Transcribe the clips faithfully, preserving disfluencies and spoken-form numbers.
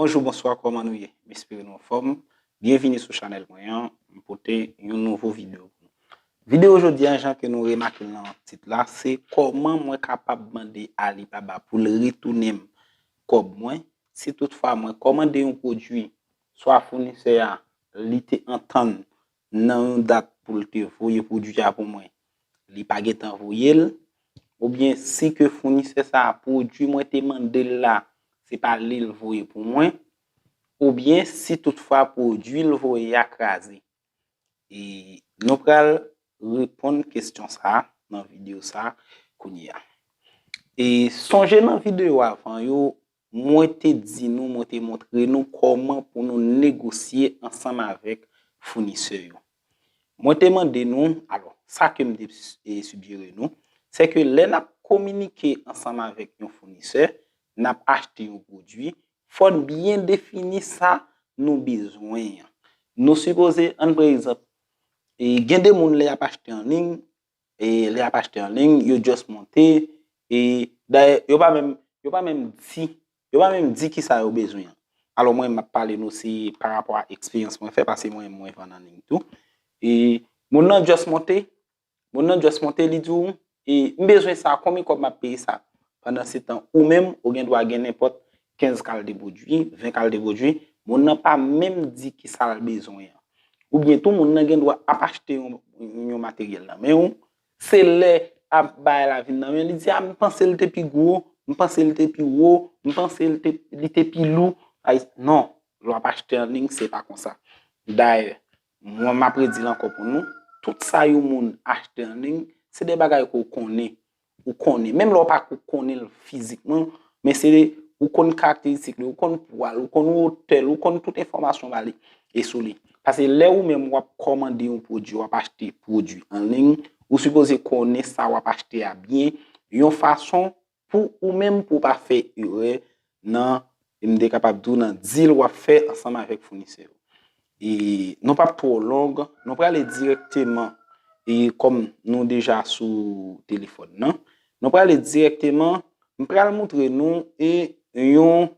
Bonjou, bonswa, kòman nou ye? M espere nou anfòm. Byenvini sou chanèl mwen an. M pote yon nouvo videyo pou nou. Videyo jodi a, jan ke nou remake l nan tit la, se kòman mwen kapab mande Alibaba pou l retounen m kòb mwen, si toutfwa mwen kòmande yon pwodui, swa founisè a, li te antann nan yon dat pou l te voye pwodui a pou mwen, li pa gentan voye l, oubyen si ke founisè sa a, pwodui mwen te mande l la, se pa li l voye pou mwen, oubyen si toutfwa pwodui l voye a kraze. E nou pral reponn kesyon sa a nan videyo sa a kounye a. E sonje nan videyo avan yo, mwen te di nou, mwen te montre nou kòman pou nou negosye ansanm avèk founisè yo. Mwen te mande nou, alò, sa ke m te, e, sijere nou, se ke lè n ap kominike ansanm avèk yon founisè, n ap achte yon pwodui, fò n byen defini sa nou bezwen an. Nou sipoze, ann pran egzanp, e, gen de moun lè y ap achte an liy, e, lè y ap achte an liy, yo just monte, e, dayè, yo pa menm, yo pa menm di, yo pa menm di kisa yo bezwen an. Alò, mwen, m ap pale nou, se pa rapò a eksperyans mwen fè, paske mwen, mwen vann an liy tou. E, moun nan just monte, moun nan just monte, li di w, e, "M bezwen sa, konbyen kòb m ap peye sa?" Pandan se tan, ou menm, ou gen dwa gen nenpòt kenz kalite pwodui, ven kalite pwodui, moun nan pa menm di kisa l bezwen an. Oubyen tou, moun nan gen dwa ap achte yon, yon materyèl nan men w, se lè ap bay la vin nan men, li di, "A, m panse l te pi gwo, m panse l te pi wo, m panse l te, li te pi lou." Ay, non, lè w ap achte an liy, se pa konsa. Dayè, mwen, m ap redi l ankò pou nou, tout sa yon moun achte an liy, se de bagay ke w konnen. Ou konnen. Menm lè w pa ko konnen l fizikman, men se ou konn karakteristik li, ou konn pwa l, ou konn wotè l, ou konn tout enfòmasyon ba li e sou li. Paske lè ou menm w ap kòmande yon pwodui, w ap achte pwodui an liy, ou sipoze konnen sa w ap achte a byen, yon fason pou ou menm pou w pa fè erè nan, e m te kapab di w nan deal w ap fè ansanm avèk founisè yo. E nou p ap twò long, nou prale dirèkteman, e kòm nou deja sou telefòn nan, nou prale dirèkteman, m pral montre nou e yon,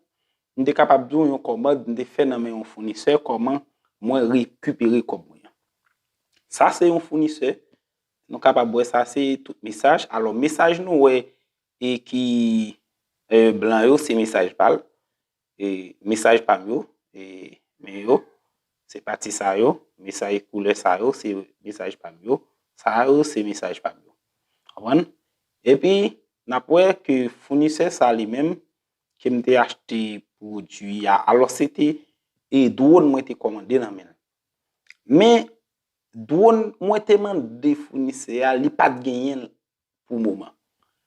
m te kapab di w yon kòmand m te fè nan men yon founisè, kòman mwen rekipere kòb mwen an. Sa se yon founisè, nou kapab wè sa se tout mesaj. Alò, mesaj nou wè e ki, e, blan yo, se mesaj pa l. E, mesaj pa m yo, e, men yo, se pati sa yo, mesaj koulè sa yo, se mesaj pa m yo, sa yo, se mesaj pa m yo. Konprann? Epi, n ap wè ke founisè sa li menm, ke m te achte pwodui a, alò se te, e, dwòn mwen te kòmande nan men l. Men, dwòn mwen te mande founisè a, li pa t genyen l pou moman.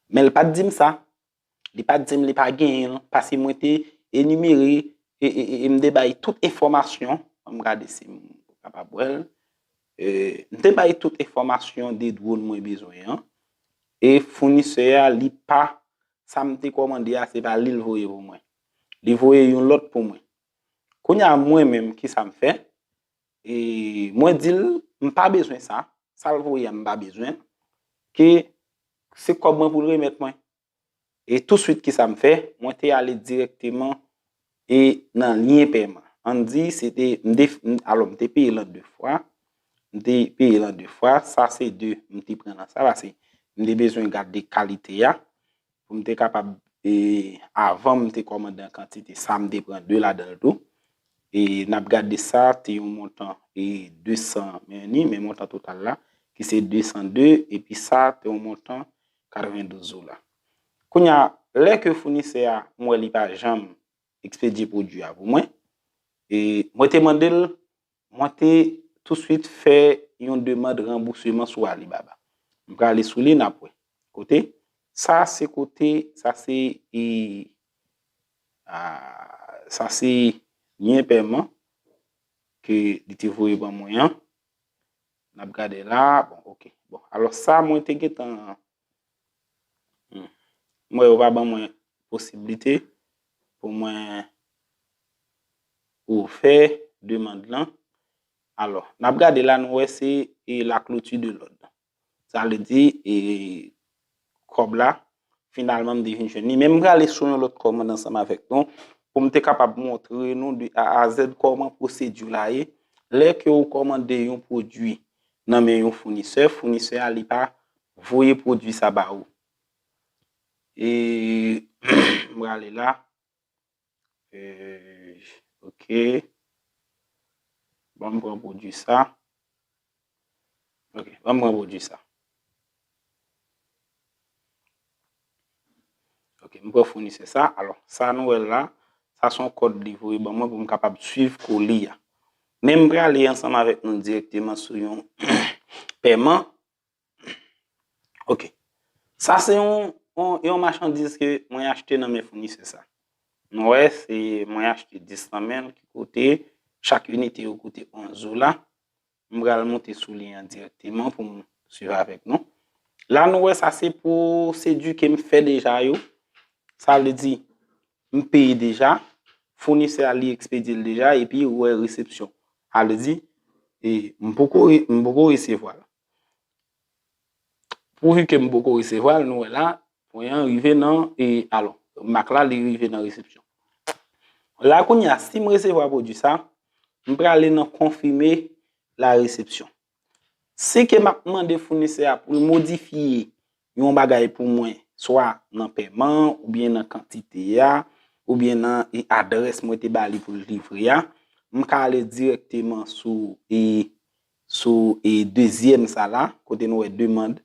Men l pa t di m sa. Li pa t di m li pa genyen l, paske mwen te enimere, e, e, e, e m te bay tout enfòmasyon. Ann gade si m kapab wè l. E, m te bay tout enfòmasyon de dwòn mwen bezwen an. E founisè a, li pa, sa m te kòmande a, se pa li l voye pou mwen. Li voye yon lòt pou mwen. Kounye a, mwen menm, kisa m fè? E mwen di l, m pa bezwen sa. Sa l voye a, m pa bezwen l. Ke se kòb mwen pou l remèt mwen. E touswit, kisa m fè? Mwen te ale dirèkteman e nan lyen pèman. Ann di, se te, m te, m, alò, m te peye l an de fwa. M te peye l an de fwa. Sa se de, m te pran nan sa, paske m te bezwen gade kalite a. Pou m te kapab, e, avan m te kòmande an kantite, sa m te pran de ladan l tou. E n ap gade sa, te yon montan, e, de san, men ni, men montan total la, ki se de san de, epi sa, te yon montan katrevendouz dola. Kounye a, lè ke founisè a, m wè li pa janm ekspedye pwodui a pou mwen, e mwen te mande l, mwen te touswit fè yon demann ranbousman sou Alibaba. M prale sou li, n ap wè. Kote? Sa se kote, sa se, e, a, sa se lyen pèman ke li te voye ban mwen an. N ap gade la. Bon, ok. Bon, alò sa mwen te gentan, hmm. Mwen, yo pa ban mwen posiblite pou mwen ouvè demann lan. Alò, n ap gade la, nou wè se, e, la clôture de l'ordre. Sa vle di, e, kòb la, finalman, m te vin jwenn li. Men m prale sou yon lòt kòmand ansanm avèk nou pou m te kapab montre nou de A a Z kòman pwosedi la ye. Lè ke ou kòmande yon pwodui nan men yon founisè, founisè a li pa voye pwodui sa ba ou. E m prale la. E, ok. Bon, m pran pwodui sa. Ok, bon, m pran pwodui sa. Ok, m pran founisè sa. Alò, sa nou wè la, sa se yon kòd li voye ban mwen pou m kapab swiv koli a. Men m prale ansanm avèk nou dirèkteman sou yon pèman. Ok. Sa se yon, yon, yon machandiz ke mwen achte nan men founisè sa. Nou wè, se mwen achte dis nan men l ki koute, chak inite yo koute onz dola. M pral monte sou li an dirèkteman pou m swiv avèk nou. La, nou wè sa se pwosedi ke m fè deja yo. Sa vle di, m peye deja, founisè a li ekspedye l deja, epi ou wè resepsyon. Sa vle di, e, m poko re-, m poko resevwa l. Pouvi ke m poko resevwa l, nou wè la, pwen an rive nan, e, alò, mak la, li rive nan resepsyon. La, kounye a, si m resevwa pwodui sa, m prale nan konfime la resepsyon. Si ke m ap mande founisè a pou l modifye yon bagay pou mwen, swa nan pèman, oubyen nan kantite a, oubyen nan, e, adrès mwen te ba li pou l livre a, m ka ale dirèkteman sou, e, sou, e, dezyèm sa la, kote nou wè demann,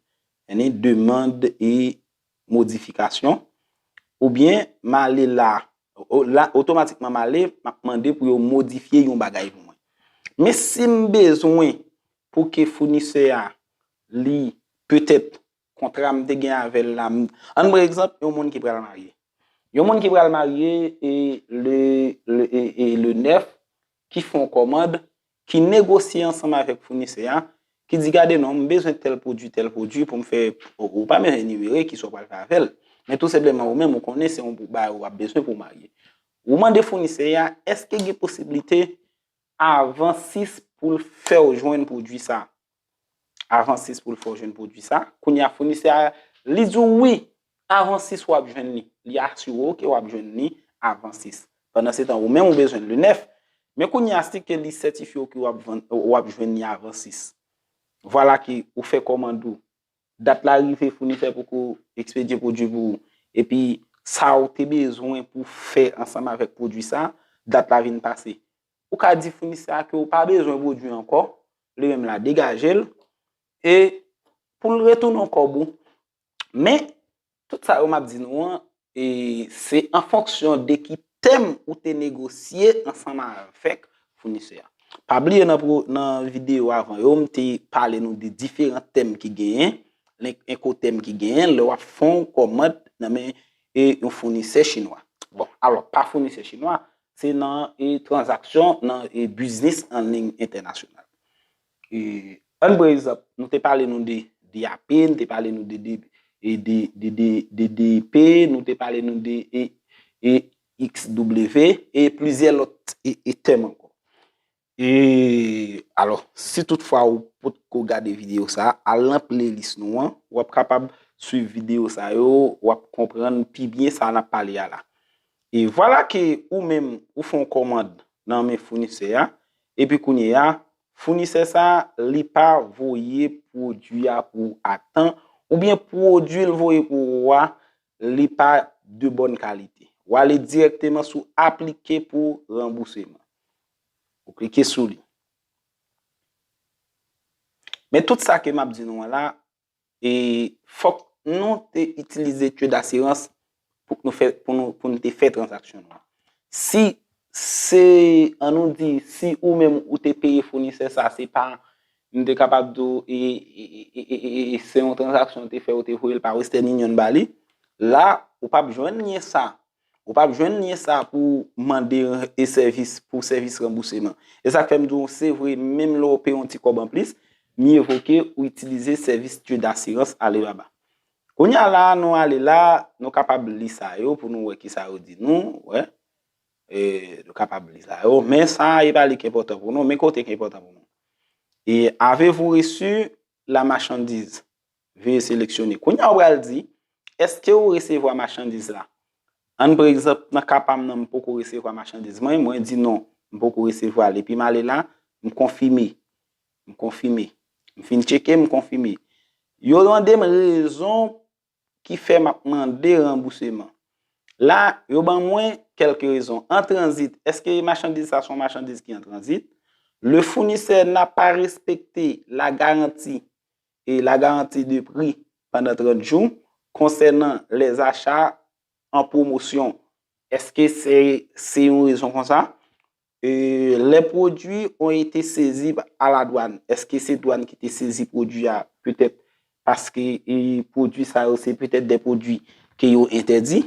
yani demann e modifikasyon, oubyen m ale la, o-, la, otomatikman m ale, m ap mande pou yo modifye yon bagay pou mwen. Men si m bezwen pou ke founisè a, li, petèt, kontra m te gen avè l la, m, ann pran egzanp, yon moun ki pral marye. Yon moun ki pral marye, e le, le, e, e le nèf, ki fè yon kòmand, ki negosye ansanm avèk founisè a, ki di, "Gade non, m bezwen tèl pwodui, tèl pwodui pou m fè," ou, ou pa bezwen enimere kisa w pral fè avè l. Men tou senpleman, ou menm, ou konnen se yon bagay w ap bezwen pou w marye. Ou mande founisè a, èske gen posiblite avan sis pou l fè w jwenn pwodui sa? Avan sis pou l fè w jwenn pwodui sa. Kounye a, founisè a, li di w wi, avan sis w ap jwenn li. Li asire w ke w ap jwenn li avan sis. Pandan se tan, ou menm ou bezwen l le nèf. Men kounye a, si ke li sètifye w ke w ap vann, w ap jwenn li avan sis. Vwala ke ou fè kòmand ou. Dat la rive, founisè poko ekspedye pwodui pou ou. Epi, sa w te bezwen pou fè ansanm avèk pwodui sa, dat la vin pase. Ou ka di founisè a ke w pa bezwen pwodui ankò, li menm la degaje l, e pou l retounen yon kòb ou. Men, tout sa yo m ap di nou an, e se an fonksyon de ki tèm ou te negosye ansanm avèk founisè a. Pa bliye nan pro-, nan videyo avan yo, m te pale nou de diferan tèm ki genyen, len-, enkotèm ki genyen, lè w ap fè yon kòmand nan men, e, yon founisè chinwa. Bon, alò, pa founisè chinwa, se nan, e, tranzaksyon, nan, e, biznis an liy entènasyonal. E, ann pran egzanp, nou te pale nou de D A P, nou te pale nou de, de, e, de, de, de, de D P, nou te pale nou de, e, e, X W, e plizyè lòt, e, e tèm ankò. E, alò, si toutfwa ou potko gade videyo sa a, al nan playlist nou an, w ap kapab swiv videyo sa yo, w ap konprann pi byen sa n ap pale a la. E vwala ke ou menm, ou fè yon kòmand nan men founisè a, epi kounye a, founisè sa a, li pa voye pwodui a pou ou a tan, oubyen pwodui l voye pou ou a, li pa de bòn kalite. W ale dirèkteman sou aplike pou ranbouseman. Ou klike sou li. Men tout sa ke m ap di nou an la, e fòk nou te itilize Trade Assurance pou nou fè, pou nou, pou nou te fè tranzaksyon nou an. Si se, ann nou di, si ou menm ou te peye founisè sa, se pa, m te kapab di w, e, e, e, e, e, e se yon tranzaksyon ou te fè, ou te voye l pa Western Union ba li, la, ou p ap jwenn lyen sa. Ou p ap jwenn lyen sa pou mande e sèvis, pou sèvis ranbouseman. E sa k fè m di w, se vre, menm lè w peye yon ti kòb anplis, mye vo ke ou itilize sèvis Trade Assurance Alibaba. Kounye a la, nou ale la, nou kapab li sa yo pou nou wè kisa yo di nou, wè. E, nou kapab li sa yo, men sa, e pa li ki enpòtan pou nou, men kote ki enpòtan pou nou. E avez-vous reçu la marchandise? Veuillez sélectionner. Kounye a, ou pral di, èske ou resevwa machandiz la? Ann pran egzanp, nan ka pa m nan, m poko resevwa machandiz mwen, mwen di non, m poko resevwa l. Epi m ale la, m konfime. M konfime. M fin tcheke, m konfime. Yo mande m rezon ki fè m ap mande ranbouseman. La, yo ban mwen kèlke rezon. An tranzit, èske machandiz sa se yon machandiz ki an tranzit? Le fournisseur n'a pas respecté la garantie et la garantie de prix pendant trente jours concernant les achats en promotion. Èske se se yon rezon konsa? Euh, les produits ont été saisis à la douane. Èske se dwàn ki te sezi pwodui a? Petèt paske e, pwodui sa yo se petèt de pwodui ke yo entèdi.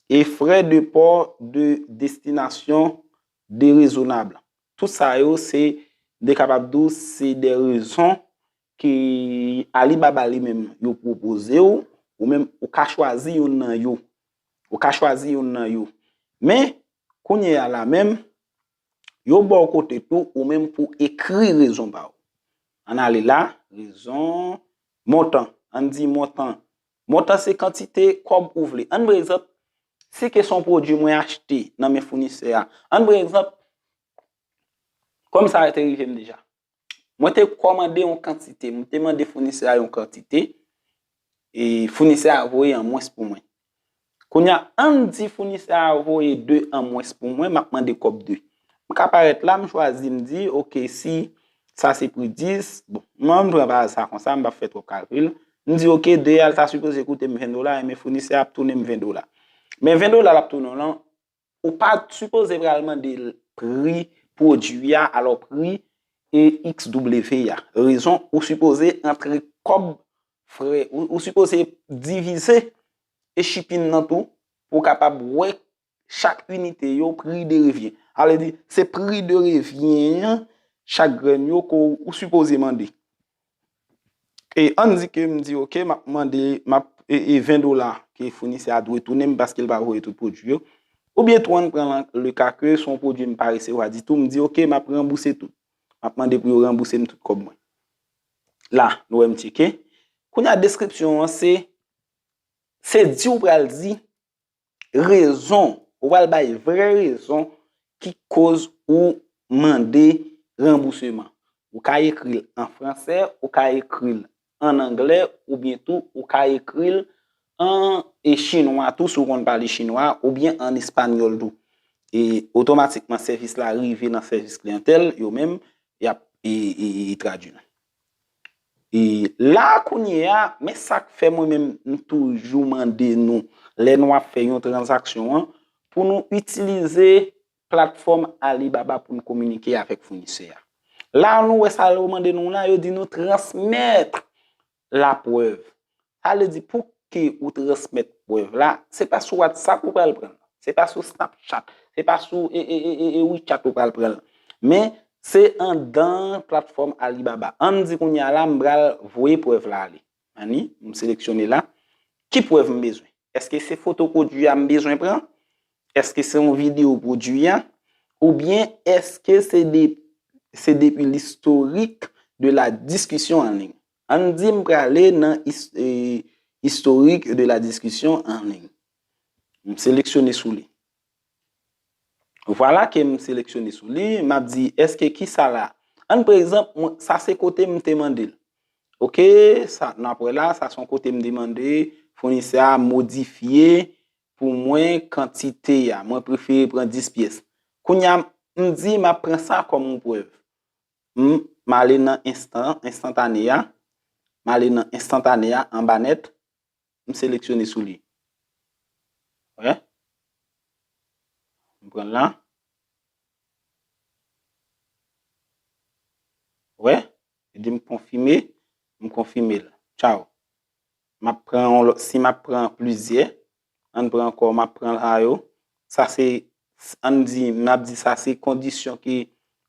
E frais de port de destination déraisonnables. Tout sa yo se, de kapab di w, se de rezon ke Alibaba li menm yo pwopoze w, ou menm ou ka chwazi youn nan yo. Ou ka chwazi youn nan yo. Men, kounye a la menm, yo ba w kote tou ou menm pou ekri rezon pa w. Ann ale la, rezon, montan. Ann di montan. Montan se kantite kòb ou vle. Ann pran egzanp, si ke se yon pwodui mwen achte nan men founisè a. Ann pran egzanp, kòm sa te rive m deja. Mwen te kòmande yon kantite, mwen te mande founisè a yon kantite, e founisè a voye an mwens pou mwen. Kounye a, ann di founisè a voye de an mwens pou mwen, m ap mande kòb de. M ka parèt la, m chwazi, m di, oke, si sa se pri dis, bon, mwen m pran baz sa konsa, m p ap fè twòp kalkil. M di, oke, de a l ta sipoze koute m ven dola, men founisè a ap tounen m ven dola. Men ven dola l ap tounen w lan, ou pa sipoze pral mande l pri pwodui a, alò pri e X W a. Rezon, ou sipoze antre kòb frè, ou, ou sipoze divize e shipping nan tou pou w kapab wè chak inite yo, pri de revyen. Sa vle di, se pri de revyen an, chak grenn yo ke w, ou sipoze mande. E ann di ke m di, oke, m ap mande, m ap, e, e ven dola ke founisè a dwe tounen m paske l pa voye tout pwodui yo. Oubyen tou, ann pran lan, le ka ke se yon pwodui m pa resevwa ditou, m di, oke, m ap ranbouse tout. M ap mande pou yo ranbouse m tout kòb mwen. La, nou wè m tcheke. Kounye a, deskripsyon an, se, se di w pral di, rezon, ou pral bay vrè rezon ki koz ou mande ranbouseman. Ou ka ekri l an fransè, ou ka ekri l an anglè, oubyen tou ou ka ekri l an, e, chinwa tou, si w konn pale chinwa, oubyen an espanyòl tou. E otomatikman, sèvis la rive nan sèvis kliyantèl, yo menm, y ap, e, e, e, tradui l. E la kounye a, men sa k fè mwen menm m toujou mande nou, lè nou ap fè yon tranzaksyon an, pou nou itilize platfòm Alibaba pou n kominike avèk founisè a. La nou wè sa yo mande nou la, yo di nou transmèt laprèv. Sa vle di pou ke ou transmèt prèv la, se pa sou WhatsApp ou pral pran l. Se pa sou Snapchat. Se pa sou e, e, e, e, e WeChat ou pral pran l. Men se andan platfòm Alibaba. Ann di kounye a la, m pral voye prèv la ale. Anni, m seleksyone la. Ki prèv m bezwen? Èske se foto pwodui a m bezwen pran? Èske se yon videyo pwodui a? Oubyen èske se de, se depi l'historique de la discussion en ligne? Ann di m prale nan is-, e, historique de la discussion en ligne. M seleksyone sou li. Vwala ke m seleksyone sou li, m ap di, èske ki sa la? Ann pran egzanp, mwen, sa se kote m te mande l. Oke, sa, n ap wè la, sa se yon kote m te mande founisè a modifye pou mwen kantite a. Mwen prefere pran dis pyès. Kounye a, m di m ap pran sa kòm yon prèv. M, m ale nan enstan, enstantane a. M ale nan enstantane a, anba nèt. M seleksyone sou li. Wè. M pran l la. Wè. Li di m konfime. M konfime l. Tchaw. M ap pran yon lòt, si m ap pran plizyè, ann pran ankò, m ap pran sa yo. Sa se, ann di, m ap di sa se kondisyon ke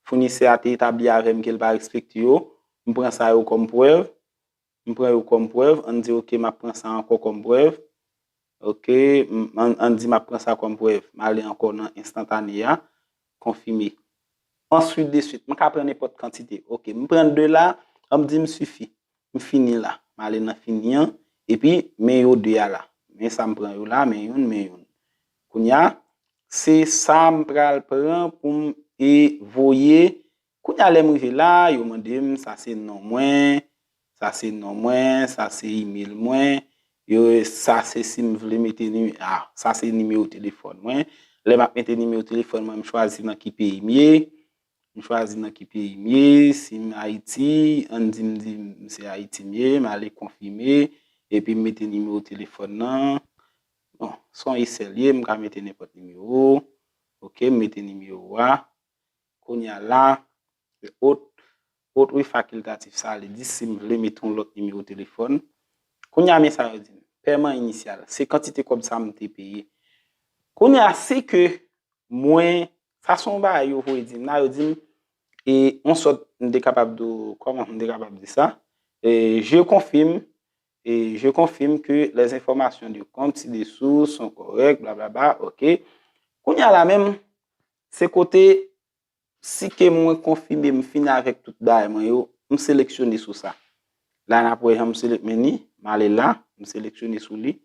founisè a te etabli avè m ke l pa respekte yo. M pran sa yo kòm prèv. M pran yo kòm prèv. Ann di, oke, m ap pran sa ankò kòm prèv. Oke, m, ann, ann di m ap pran sa kòm prèv. M ale ankò nan enstantane a. Konfime. Answit de swit, m ka pran nenpòt kantite. Oke, m pran de la, ann di m sifi. M fini la. M ale nan fini an. Epi, men yo de a la. Men sa m pran yo la, men youn, men youn. Kounye a, se sa m pral pran pou m e voye. Kounye a, lè m rive la, yo mande m, sa se non mwen, sa se non mwen, sa se email mwen, yo, sa se si m vle mete ni-, ah, sa se nimewo telefòn mwen. Lè m ap mete nimewo telefòn mwen, m chwazi nan ki peyi m ye. M chwazi nan ki peyi m ye, si m Ayiti, ann di m di m se Ayiti m ye, m ale konfime, epi m mete nimewo telefòn nan. Bon, se yon esèl ye, m ka mete nenpòt nimewo. Ok, m mete nimewo a. Kounye a la, ot, ot wi fakiltatif, sa vle di si m vle mete yon lòt nimewo telefòn. Kounye a, men sa yo di m. Pèman inisyal, se kantite kòb sa m te peye. Kounye a, si ke mwen, sa se yon bagay yo voye di m la, yo di m, e yon sòt, m te kapab di w, kòman m te kapab di sa? E, je confirme, et je confirme que les informations du compte ci-dessous sont correctes, blablabla, ok. Kounye a la menm, se kote, si ke mwen konfime m fin avèk tout bagay mwen yo, m seleksyone sou sa. La n ap wè jan m selek, men ni, m ale la, m seleksyone sou li,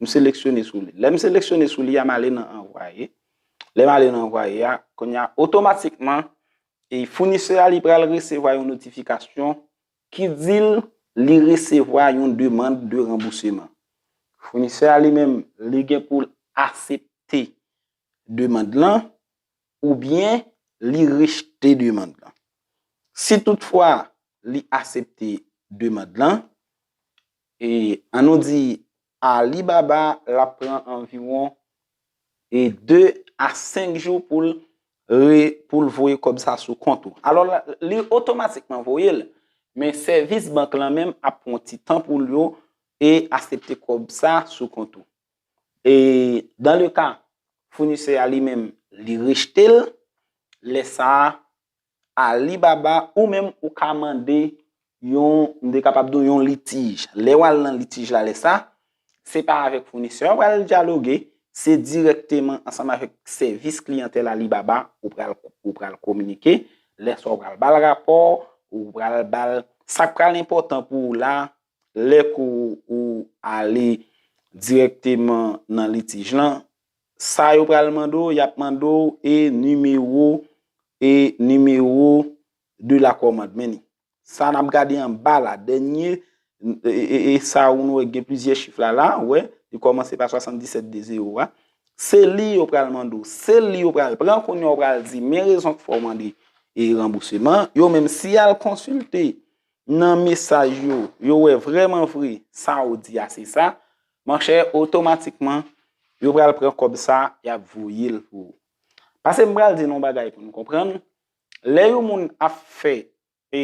m seleksyone sou li. Lè m seleksyone sou li a, m ale nan anvwaye. Lè m ale nan anvwaye a, kounye a, otomatikman, e founisè a li pral resevwa yon notifikasyon ki di l li resevwa yon demann de ranbouseman. Founisè a li menm, li gen pou l aksepte demann lan oubyen li rejte demann lan. Si toutfwa li aksepte demann lan, e ann nou di Alibaba l ap pran anviwon e de a senk jou pou l re-, pou l voye kòb sa sou kont ou. Alò, la, li otomatikman voye l, men sèvis bank lan menm ap pran yon ti tan pou l yo e aksepte kòb sa sou kont ou. E dans le cas, founisè a li menm, li rejte l, lè sa a, Alibaba, ou menm ou ka mande yon, m te kapab di w yon litij. Lè w al nan litij la, lè sa, se pa avèk founisè a w pral dyaloge, se dirèkteman ansanm avèk sèvis kliyantèl Alibaba ou pral, ou pral kominike. Lè sa w pral ba l rapò, ou pral ba l, sa k pral enpòtan pou ou la, lè ke w, ou ale dirèkteman nan litij lan, sa yo pral mande w, y ap mande w e nimewo, e nimewo de la kòmand. Men ni. Sa n ap gade anba la, dènye, e, e, e sa ou nou wè gen plizyè chif la, la, ou wè, li kòmanse pa swasanndisèt de zewo a. Se li yo pral mande w, se li yo pral pran, kounye a w pral di, men rezon k fè w mande e ranbouseman. Yo menm, si y al konsilte nan mesaj yo, yo wè vrèman vre sa w di a se sa, monchè, otomatikman, yo pral pran kòb sa, y ap voye l pou ou. Paske m pral di nou yon bagay pou nou konprann. Lè yon moun ap fè, e,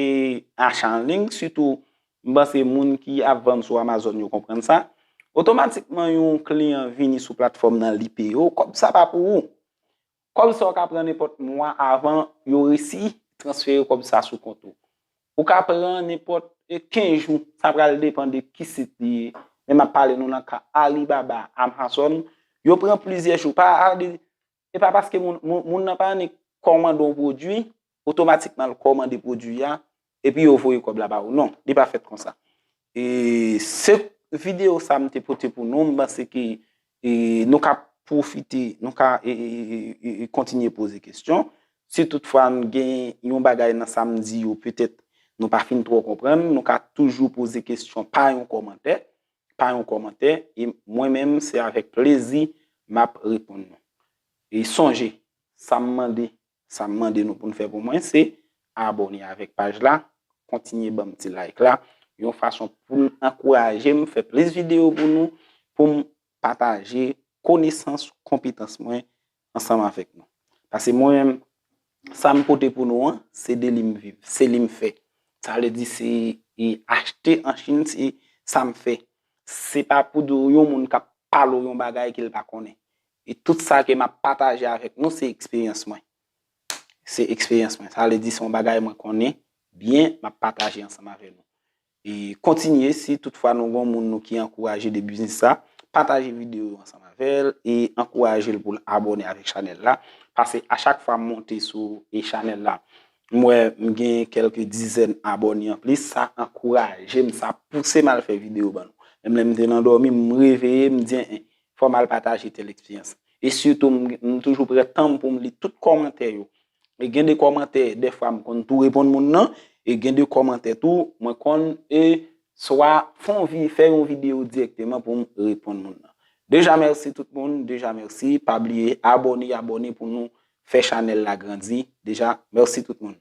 acha an liy, sitou, m panse moun ki ap vann sou Amazon yo konprann sa, otomatikman yon kliyan vini sou platfòm nan, li peye w, kòb sa pa pou ou. Kòb sa w ka pran nenpòt mwa avan yo resi transfere kòb sa sou kont ou. Ou ka pran nenpòt, e, kenz jou, sa pral depann de ki sit li ye. Men m ap pale nou nan ka Alibaba, Amazon, yo pran plizyè jou. Pa, e pa paske moun, moun, moun nan pa annik kòmande yon pwodui, otomatikman l kòmande pwodui a, epi yo voye kòb la ba ou. Non, li pa fèt konsa. E se videyo sa m te pote pou nou, m panse ke, e, nou ka pwofite, nou ka, e, e, e, e, e kontinye poze kesyon. Si toutfwa n gen yon bagay nan sa m di yo, petèt nou pa fin twò konprann, nou ka toujou poze kesyon pa yon kòmantè, pa yon kòmantè, e mwen menm, se avèk plezi m ap reponn nou. E sonje, sa m mande, sa m mande nou pou n fè pou mwen, se abòne avèk paj la, kontinye ban m ti like la, yon fason pou n ankouraje m fè plis videyo pou nou, pou m pataje konesans, konpetans mwen ansanm avèk nou. Paske mwen menm, sa m pote pou nou an, se de li m viv, se li m fè. Sa vle di se, e, achte an Chin, se sa m fè. Se pa pou di w yon moun k ap pale w yon bagay ke l pa konnen. E tout sa ke m ap pataje avèk nou, se eksperyans mwen. Se eksperyans mwen. Sa vle di se yon bagay mwen konnen byen, m ap pataje ansanm avè nou. E kontinye, si toutfwa nou gen yon moun nou ki ankouraje de biznis sa, pataje videyo yo ansanm avè l e ankouraje l pou l abòne avèk chanèl la. Paske a chak fwa m monte sou, e, chanèl la, m wè m gen kèlke dizèn abòne anplis, sa ankouraje m, sa pouse m al fè videyo ban nou. Menm lè m te nan dòmi, m reveye, m di, en, en, fò m al pataje tèl eksperyans. E sitou, m, m toujou pran tan m pou m li tout kòmantè yo. E gen de kòmantè, dèfwa m konn tou reponn moun nan, e gen de kòmantè tou, mwen konn e swa fè yon vi-, fè yon videyo dirèkteman pou m reponn moun nan. Deja mèsi tout moun, deja mèsi. Pa bliye abòne, abòne pou nou fè chanèl la grandi. Deja, mèsi tout moun.